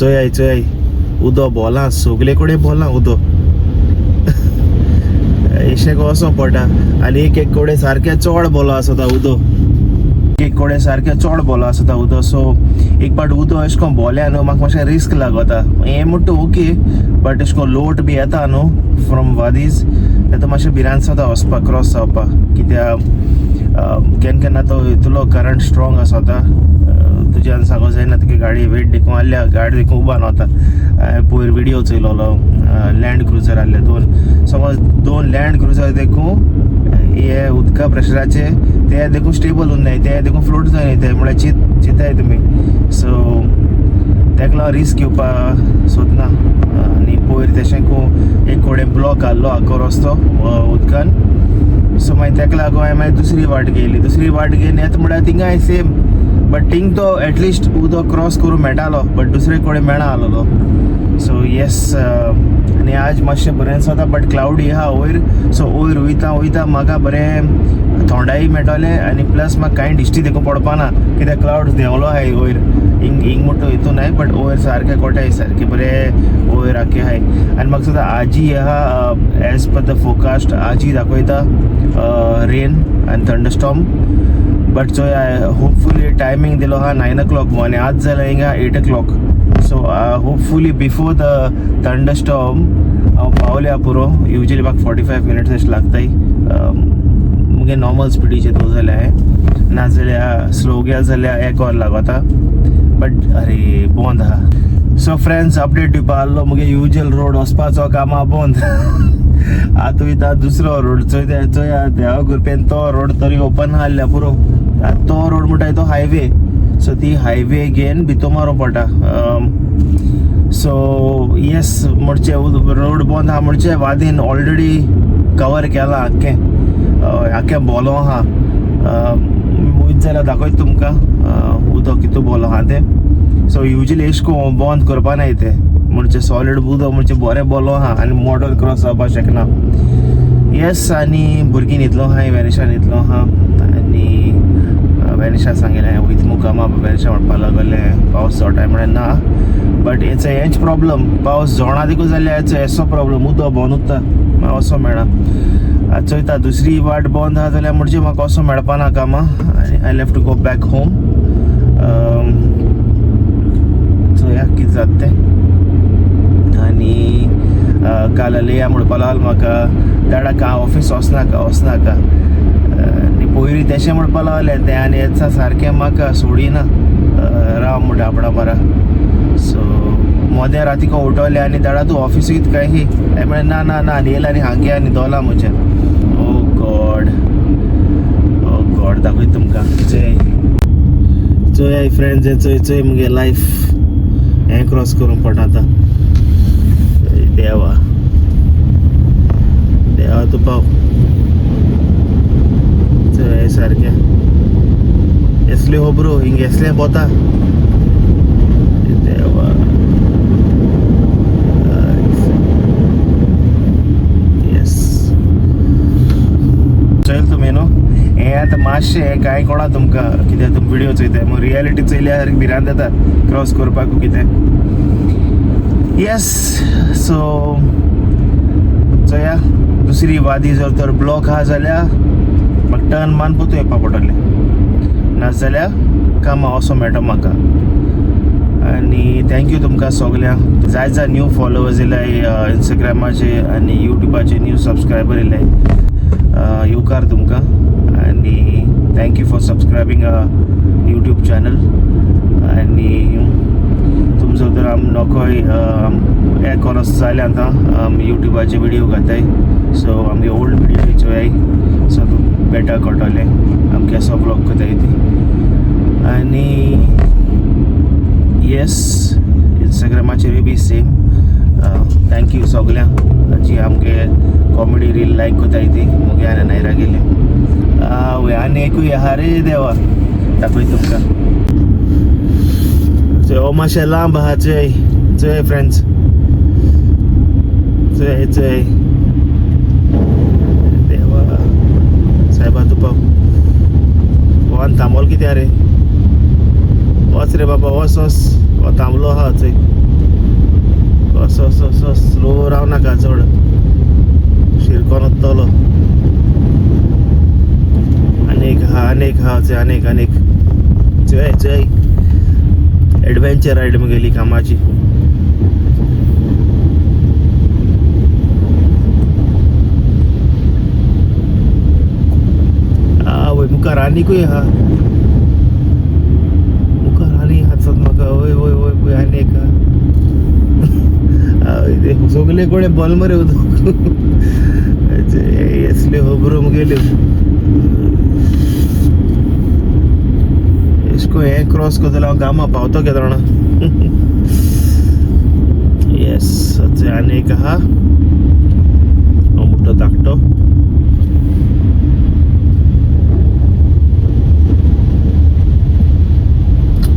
चोयाय चोयाय उदो बोलां सगले कडेन बोलां उदो एशें कसो पडटा आनी एक एक कडेन सारकें चड बोलो आसता उदो, एक कडेन सारकें चड बोलो आसता उदो. सो एक पाट उदो अशें कोन बोल्या न्हू म्हाका मातशें रिस्क लागता. हें म्हणटा ओके, बट अशें कोन लोट बी येता न्हू फ्रॉम वादीज, तें मातशें भिरांत जाता वचपाक क्रॉस जावपाक, कित्याक केन्ना केन्ना तो इतलो करंट स्ट्रॉंग आसता तुज्यान सांगो जायना. तुगे गाडी वेट देखून आहल्या गाडी देखून उबान वता. हांवें पयर विडियो चोयलोलो, लँड क्रुजर आहले दोन, समज दोन लँड क्रुजर देखून हे उदका प्रेशराचे ते देखून स्टेबल उरनाय, ते देखून फ्लोट जायनाय ते, म्हळ्यार चिंताय तुमी. सो तेका लागून रिस्क घेवपा सोदना. आनी पयर तेशें को एक कडेन ब्लॉक आहलो आख्खो रस्तो उदकान. सो मागीर तेका लागून हांवें मागीर दुसरी वाट घेयली. दुसरी वाट घेवन येता म्हळ्यार थिंगाय सेम, बट थिंग तो एटलिस्ट उदक क्रॉस करूं मेळटालो, बट दुसरे कडेन मेळना आहलोलो. सो येस, आनी आज मातशें बरें जाता, बट क्लावडी आहा वयर. सो वयर वयता वयता म्हाका बरें थोंडाय मेळटलें आनी प्लस म्हाका कांय दिश्टी देखून पडपाना, कित्याक क्लावड्स देंवलो आहाय वयर. हिंग हिंग म्हणटा हितून आहाय, बट वयर सारकें कोटाय सारकें बरें वयर आख्खें आहाय. आनी म्हाका दिसता आजी आहा, एज पर the forecast आजी दाखयता रेन आनी थंडरस्टॉर्म. बट चोया, होपफुली टायमींग दिलो आहा 9 o'clock आनी आज जालें हिंगा 8 o'clock. So hopefully before the thunderstorm हांव पावल्या पुरो. युजली म्हाका 45 मिनिट्स अशें लागताय मुगे नॉर्मल स्पिडीचेर तो जाल्यार, नाजाल्यार स्लो गेल जाल्यार एक वर लागता. बट अरे बंद आहा. सो फ्रेंड्स, अपडेट दिवपा आहलो, मुगे युजल रोड वचपाचो कामां बंद. आतां वयता दुसरो रोड. चोयता चोया, देवा कृपेन तो रोड तरी ओपन आहल्या पुरो. आतां तो रोड म्हणटा तो हायवे, सो ती हायवे घेवन भितर मारूंक पडटा. सो येस, म्हणचे रोड बंद आहा म्हणचे वादीन ऑलरेडी कवर केलां आख्खें, आख्खें बोलो आहा. वयत जाल्यार दाखयता तुमकां उदक कितू बोलो आहा तें. सो युजली एश कोन बंद करपा नाय तें, म्हणजे सॉलीड उदक म्हणजे बरें बोलो आहा आनी मोटर क्रॉस जावपाक शकना. येस, आनी भुरगीं न्हिदलो आहा, वेनिशा न्हिदलो आहा. आनी वेनिशा सांगिलें वयता मुकामा. वेनिशा म्हणपाक लागलें पावस जोडटाय, म्हळ्यार ना, बट हेचो हेंच प्रॉब्लम, पावस जोडा देखून जाल्यार हेचो येसो प्रॉब्लम, उदक बंद उरता, मागीर वचो मेळना. आतां चोयता, दुसरी वाट बंद आहा जाल्यार म्हणजे म्हाका वचो मेळपा ना कामां आनी I have to go back home. चोया कितें जाता तें. आनी काल लिया म्हणपाक लागलो म्हाका, डाडा का ऑफीस वचनाका वचनाका. आनी पयलीं तेशें म्हणपाक लागलें तें, आनी येता सारकें म्हाका सोडिना, राव म्हणटा आपणा बरा. सो मोदें रातीको उठवलें आनी दाडा तूं ऑफिसूच काय ही, हांवें म्हळें ना ना ना. आनी येयला आनी हांगे आनी दोला म्हजें. ओ गॉड, ओ गॉड, दाखयता तुमकां. चोय चोय फ्रेंड्स, हें चोय चोय, मुगे लायफ हें क्रॉस करूंक पडटा आतां. देवा देवा तूं पाव. चोय सारकें एसल्यो खबरो हिंग एसलें पोता. देवा, येस, चोयल तुमी न्हू हें आतां मातशें कांय कोणा तुमकां, कित्याक तुमी विडियो चोयताय, मग रियलिटी चोयल्यार भिरांत येता क्रॉस करपाक कितें. येस, सो चोया, दुसरी वादी जर तर ब्लॉक आहा जाल्यार म्हाका टर्न मान पोतून येवपा पडटलें, नाजाल्यार कामां वचो मेळटा म्हाका. आनी thank you तुमकां सगल्यांक, जाय जाय न्यू फॉलोवर्स येयलाय इंस्टाग्रामाचे आनी युट्यूबाचे न्यू सबस्क्रायबर येयलाय, येवकार तुमकां आनी thank you for subscribing YouTube channel. आनी तुमचो तर आम नोकोय एक वर्स जालें आतां युट्यूबाचे विडियो घाताय, सो आमगे ओल्ड विडियो चोयाय, सो बेटर कळटलें आम केसो व्लॉग करताय ती. आनी येस, इंस्टाग्रामाचेरूय बी सेम. Thank you सगल्यांक जी आमगे कॉमेडी रील लायक करताय ती मुगे आनी नायरा गेली. आवय, आनी एकूय आहा रे देवा, दाखय तुमकां. चोय, हो मातशें लांब आहा. चोय चोय फ्रेंड्स, चोय चोय. देवा सायबा तूं पाव. हो थांबोल कित्याक रे? वच रे बाबा, वच वच. हो थांबलो आहा चोय. असो असो असो स्लो राव नाका चड, शिरकोन वतलो. आनीक आहा, आनीक आहा, आनीक आनीक. चोय चोय, एडवेंचर रायड मुगेली कामाची. आवय, मुखार आनीकूय आहा, मुखार आनी आहा म्हाका. वय वय वय वय, आनी एक आहा. सगले कडेन बल मरे उदक. असल्यो खबरो मुगेल्यो. एशको हें क्रॉस करतलो हांव गामा पावतो केदो जाणा. येस, आनी एक आहा, हो मोठो धाकटो.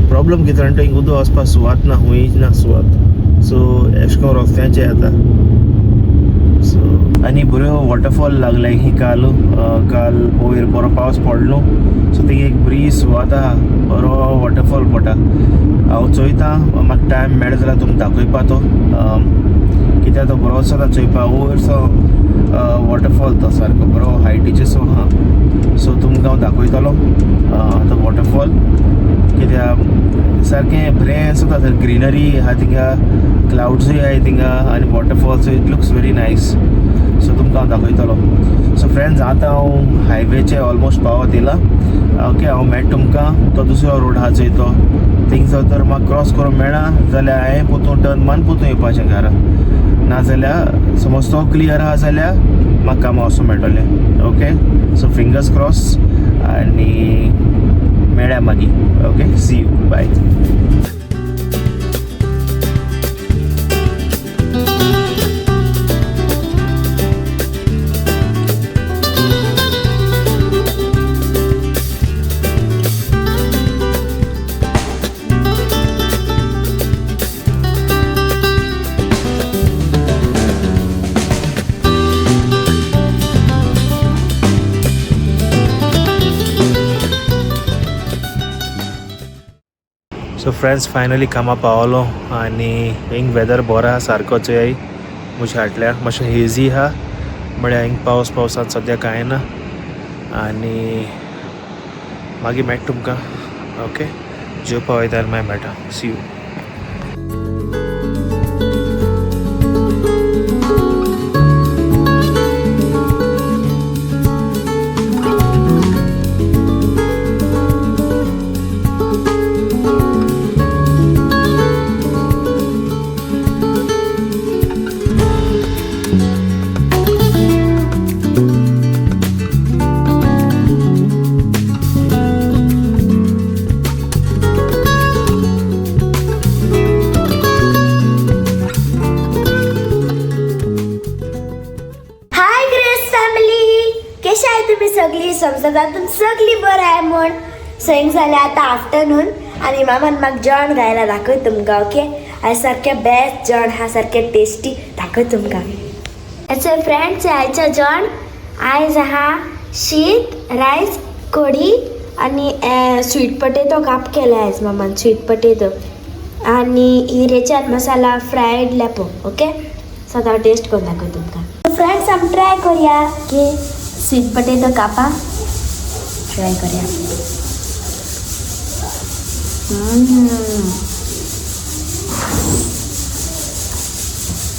प्रॉब्लम कितें जाणा, हिंग उदक वचपाक सुवात ना, हुंय ना सुवात. सो एशें करून रस्त्याचेर येता. सो आनी बऱ्यो वॉटरफॉल लागले ही काल काल वयर बरो पावस पडलो. सो थिंग एक बरी सुवात आहा, बरो वॉटरफॉल पडटा. हांव चोयता, म्हाका टायम मेळ्ळो जाल्यार तुमकां दाखयपा तो, कित्याक तो बरो आसा चोयपा. वयरसो वॉटरफॉल तो सारको बरो हायटीचेर सो आहा. सो तुमकां हांव दाखयतलो तो वॉटरफॉल, कित्याक सारकें बरें आसता. ग्रिनरी आहा थिंगा, क्लाउड्सूय आहाय थिंगा आनी वॉटरफॉल्सूय. It looks very nice. So तुमकां हांव दाखयतलो. सो फ्रेंड्स, आतां हांव हायवेचे ऑलमोस्ट पावत येयला. ओके, हांव मेळटा तुमकां. तो दुसरो रोड आहा चोय, तो थिंगसर तर म्हाका क्रॉस करूंक मेळना जाल्यार हांवें पोतून टर्न मारून पोतून येवपाचें घरा. नाजाल्यार समज तो क्लियर आहा जाल्यार म्हाका कामां वचूंक मेळटलें. ओके, सो फिंगर्स क्रॉस आनी मेळ्या मागीर. Okay, see you, bye. So friends, finally कामा पावलो आनी हिंग वेदर बरो आहा सारको. चोय मुझे हाटल्यार मातशें हेजी आहा, म्हळ्यार हिंग पावस पावसांत सद्या कांय ना. आनी मागीर मेळटा तुमकां. ओके, जेवपा वयता जाल्यार मागीर मेळटा. See you. Hi grace family, कशी आहे तुम्ही सगळी? समजता तुम सगळी बरं आहे म्हण. सो हिंग जालें आतां आफ्टरनून आनी मामान म्हाका जेवण घायला दाखय तुमकां. ओके, आयज सारकें बेस्ट जेवण आहा, सारकें टेस्टी दाखय तुमकां. सो फ्रेंड्स, आयचें जेवण आयज आहा शीत, रायस, कडी आनी स्वीट पटेटो काप केला आयज मामान, स्वीट पटेटो आनी हिरेच्यान मसाला फ्रायड लेपो. ओके, सो आतां हांव टेस्ट करून दाखय तुमकां. फ्रेंड्स, आमी ट्राय करूया की स्वीट पटेटो कापा ट्राय करूया.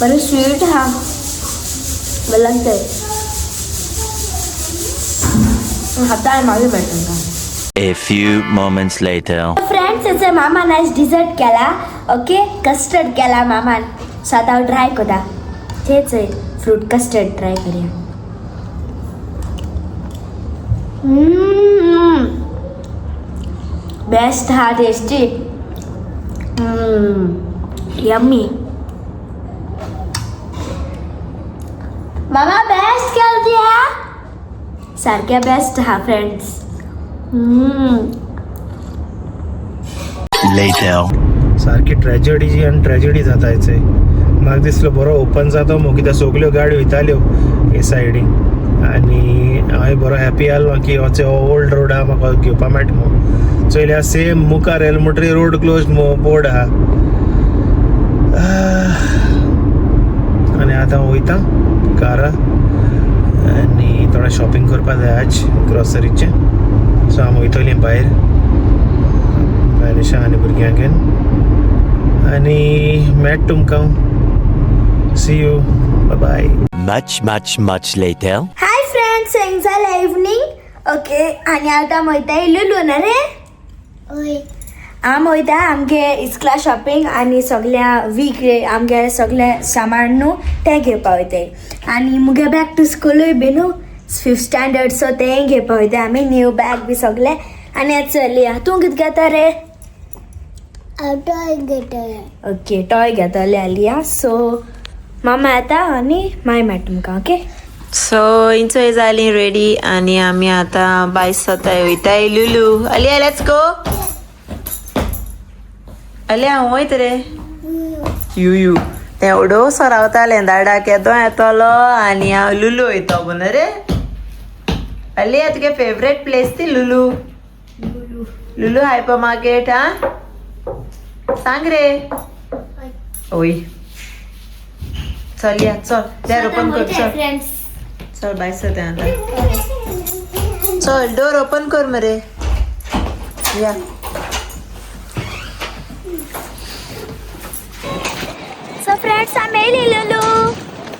बरें स्वीट हा, बरें लागतंय. हाता मागीर मेळटा तुमकां. A few moments later. Friends, हेचे मामान आयज डिजर्ट केला. ओके, कस्टर्ड केला मामान. सो आतां हांव ट्राय करता. तेच फ्रूट कस्टर्ड ट्राय करूया. बेस्ट हा, टेस्टी, यम्मी. मामा बेस्ट केलं ती हा, सारक्या बेस्ट हा फ्रेंड्स. Later. सारकी ट्रेजडी आनी ट्रेजडी जाता हेचे. म्हाका दिसलो बरो ओपन जाता मो, कित्याक सगल्यो गाडयो वयताल्यो हे सायडीन आनी हांवें बरो हॅपी आहलो की हो ओल्ड रोड आहा, म्हाका घेवपा मेळटा मो. चोयल्यार सेम मुखार येयलो म्हणटरीर रोड क्लोज मो बोर्ड आहा. आनी आतां वयता घरा आनी थोडें शॉपिंग करपा जाय आज ग्रॉसरीचें. सो आमी वयतलीं भायर भायर आनी भुरग्यांक घेवन आनी मेळटा तुमकां. See you, bye. Much, much, much later. Hi friends, हिंग जालें इवनींग. ओके, आनी आतां वयता लुलू ना रे. आम वयता आमगे इस्कला शॉपिंग आनी सगल्या वीक आमगे सगळें सामान न्हू तें घेवपा वयताय. आनी मुगे बॅक टू स्कुलूय बी न्हू, फिफ्थ स्टँडर्ड, सो तेंय घेवपा वयताय आमी, न्यू बॅग बी सगळें. आनी आतां चलया. तूं कितें घेता रे? ओके, टॉय घेतले आलिया. सो मामा येता आनी मागीर मेळटा तुमकां. ओके. सो इंचोय जाली रेडी आनी आमी आतां बायस जाताय वयताय लुलू. अलिया, let's go. Aliya, हांव वयत रे. You you तें एवडोसो रावतालें दाडा केदो येतलो आनी हांव लुलू वयतो म्हूण रे. अलिया, तुगे फेवरेट प्लेस ती लुलू, लुलू हायपर मार्केट. हा, सांग रे. ओय, चल या, चल दार ओपन कर, चल. फ्रेंड्स. चल बाय जाता आतां. चल, डोर ओपन कर मरे या. सो फ्रेंड्स, आमी येयली लुलू.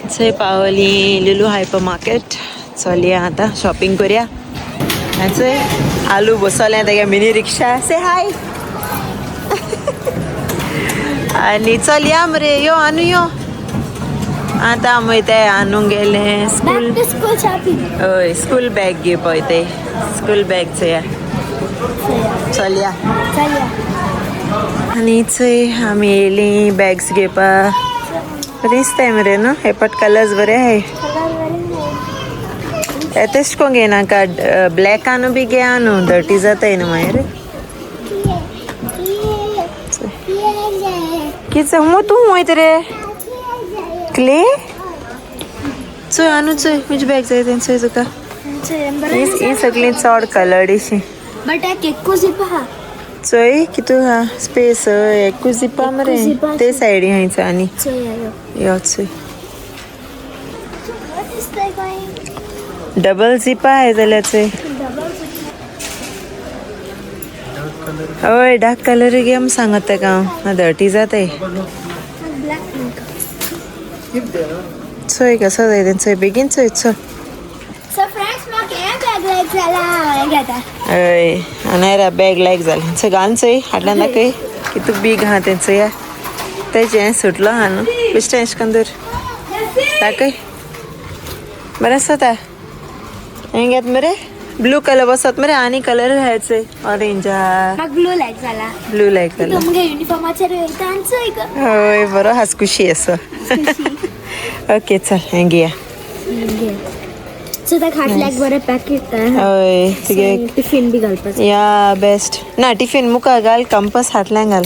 थंय पावली लुलू हायपर मार्केट. चलया आतां शॉपिंग करया. चोय, आलू बसोलें तेगे मिनी रिक्षा. से हाय. आनी चल या मरे, यो आनू यो. आतां आमी वयताय आनू गेले school back to school shopping. हय, स्कूल बॅग घेवपा वयताय. स्कूल बॅग चोया, चलया. चलया. आनी चोय, आमी येयलीं बॅग्स घेवपा. बरें दिसताय मरे न्हू हे पट. कलर्स बरे आहाय. तेश कोण घेयनाका, ब्लॅकानू बी घेया न्हू, डर्टी जाताय न्हू मागीर. कितें मू तूं वयत रे क्ले? चोय आनू, चोय म्हजी बॅग जाय तें चोय तुका. ही सगळीं चड कलर्ड अशी. बट एक झिप आहा. चोय कितू हा स्पेस. एकूच जिपा मरे. एकूच जिपा. ते सायडी हांयचा आनी चोय यो. यो चोय. दिसतंय काय? डबल जिपा आहे जाल्यार चोय. डबल. हय, डार्क कलर घे म्हूण सांगत ताका हांव, डर्टी जाताय. ब्लॅक नाका. चोय कसो जाय तें चोय, बेगीन चोय, चल. सो फ्रेंड्स, म्हाका हें बॅग लायक जाला, हांवें घेता. हय, आनायरा बॅग लायक जालें. चोय, घालून चोय, हाडल्यान दाखय कितू बीग आहा तें. चोया, तेजें हें सुटलो आहा न्हू. बेश्टें एशें करून दवर. दाखय, बरें आसता हें. घेत मरे, ब्लू कलर बसत मरे. आनी कलर आहाय चोय, ऑरेंज आहा. म्हाका ब्लू लायक जाला. ब्लू लायक जाला. तूं मुगे युनिफॉर्माचेर वयता आनी चोय गो. हय, बरो हास, खुशी आसा. ओके, चल हें घेया. सो ताका हाटल्याक बरें पॅकेट. हय, तुगे टिफिन बी घालपाचें. या, बेस्ट ना. टिफिन मुखार घाल, कंपस हाटल्यान घाल.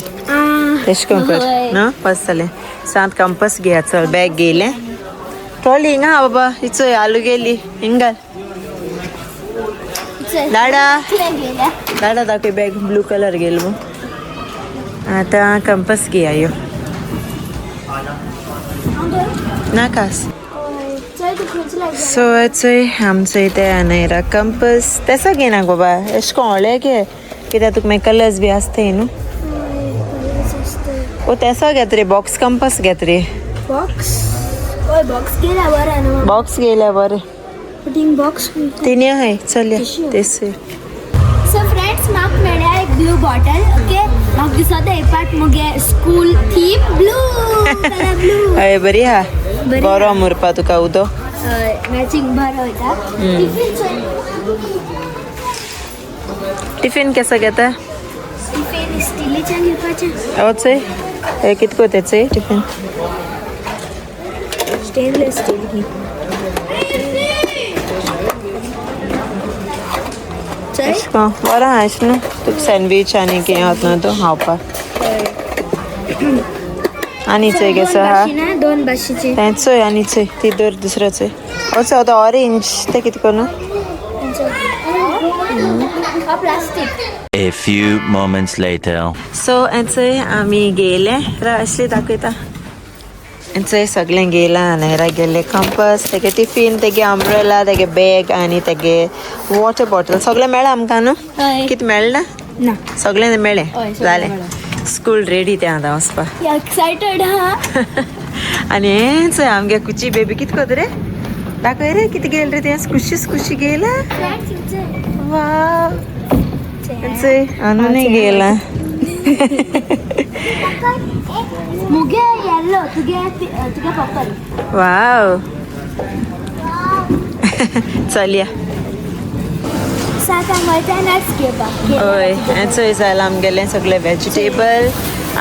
तेश करून कर. न्हू बस जालें. सात कंपस घेया. चल, बॅग घेयलें. ट्रॉली हिंगा आहा बाबा. ही चोय, आलू गेली. हिंग घाल दाडा. दाडा, दाखय बॅग. ब्लू कलर घेयल मग. आतां कंपस घेया. यो नाकास. सो चोय, आमचो इथे अनायरा कंपस तेसो घेयना बाबा. एशें कोन व्हडले घे, कित्याक तुका मागीर कलर्स बी आसताय न्हू. ओ, तेसो घेत रे, बॉक्स कंपस घेत रे. बॉक्स? हय, बॉक्स घेयला बरें न्हू. बॉक्स घेयल्यार बरें. Putting box. तिनी आहाय. चल या. तेच. सो फ्रेंड्स, म्हाका मेळ्ळ्या एक ब्लू बॉटल. ओके, म्हाका दिसता एक पाट मुगे school theme blue colour, blue. हय, बरी आहा. बरी. बरो मुरपा तुका उदो. मॅचिंग बरो वयता. टिफिन चोय. टिफिन केसो घेता? टिफिन स्टिलीच्यान घेवपाचें. हो चोय, हे कितको तें चोय टिफिन. स्टेनलेस स्टील ही चोय. एशें कोन बरो आहा. एशें न्हू तुका सँडवीच आनी कितें वता न्हू तूं खावपाक. आनी चोय केसो आहा. ना, दोन भाशेचे. तें चोय, आनी चोय ती दर दुसरो चोय. हो चोय आतां ऑरेंज, तें कितें करून. Plastic. A few moments later. So चोय, आमी गेले र असली दाखयता. चोय सगळें गेलां अनायरा गेल्ले कंपस, तेगे टिफीन, तेगे अम्ब्रेला, तेगे बॅग आनी तेगे वॉटर बॉटल सगळें मेळ्ळां आमकां न्हू? हय. कितें मेळना? ना. सगळें मेळ्ळें? हय, सगळें जालें. मेळ्ळें. स्कूल रेडी तें आतां वचपाक. एक्सायटेड हा. आनी हें चोय आमगे कुची बेबी कितें करता रे? दाखय रे कितें गेल रे तें? स्कुशी स्कुशी गेला. वा, चोय आनूनय गेला. मुगे येल्लो, तुगे तुगे पर्पल. वाव, चलया. सात वयता नट्स घेवपाक. हय, हें चोय जालां आमगेलें सगळें. वेजिटेबल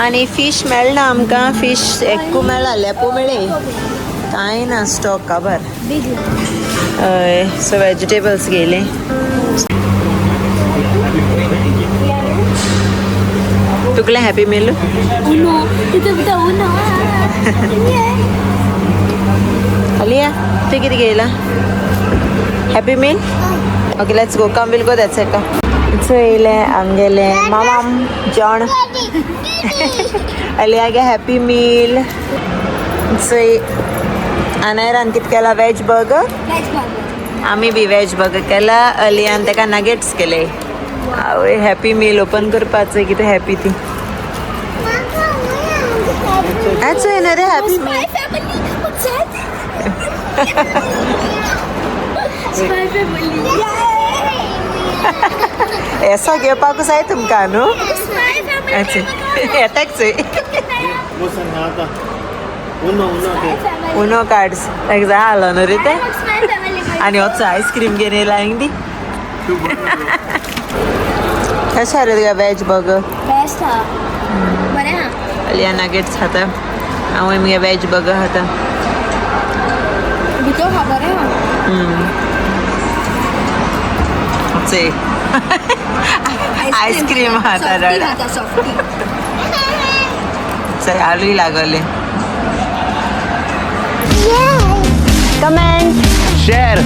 आनी फीश मेळना आमकां. फीश एकू मेळ्ळा, लेपो मेळ्ळे, कांय ना स्टॉक काबार. बीग. हय, सो वेजिटेबल्स घेयले. तुगलें हॅपी मील? उनो तितू भितर उनो. अलिया, तूं कितें घेयला? Happy meal? Okay, let's go. Come, we'll go that side. Come. चोयलें आमगेलें मामाम जेवण. अलिया गे हॅपी मील. चोय अनायरान कितें केला? Veg burger. Veg burger. आमी बी वेज बर्गर केला. अलियान ताका नगेट्स केले. आवय, हॅपी मील ओपन करपाचो. कितें हॅपी ती. चोय न्हू रे happy meal. My family. What's that? My family. येसो घेवपाकूच जाय तुमकां न्हू? It's my family. अच्छा, येताक चोय. उनो उनो. My family. Uno cards ताका जाय आलो न्हू रे तें. What's my family? आनी होच आयस्क्रीम घेवन येयला हिंग दी. कशें रे तुका वेज बर्गर? बेस्ट हा, बरें हा. अलिया नगेट्स खाता, हांवूय मुगे वेज बर्गर खाता. भितर हा, बरें हा. चोय आयस्क्रीम खाता रडा. खाता सॉफ्टी. चल, आलूय लागले. Comment, share.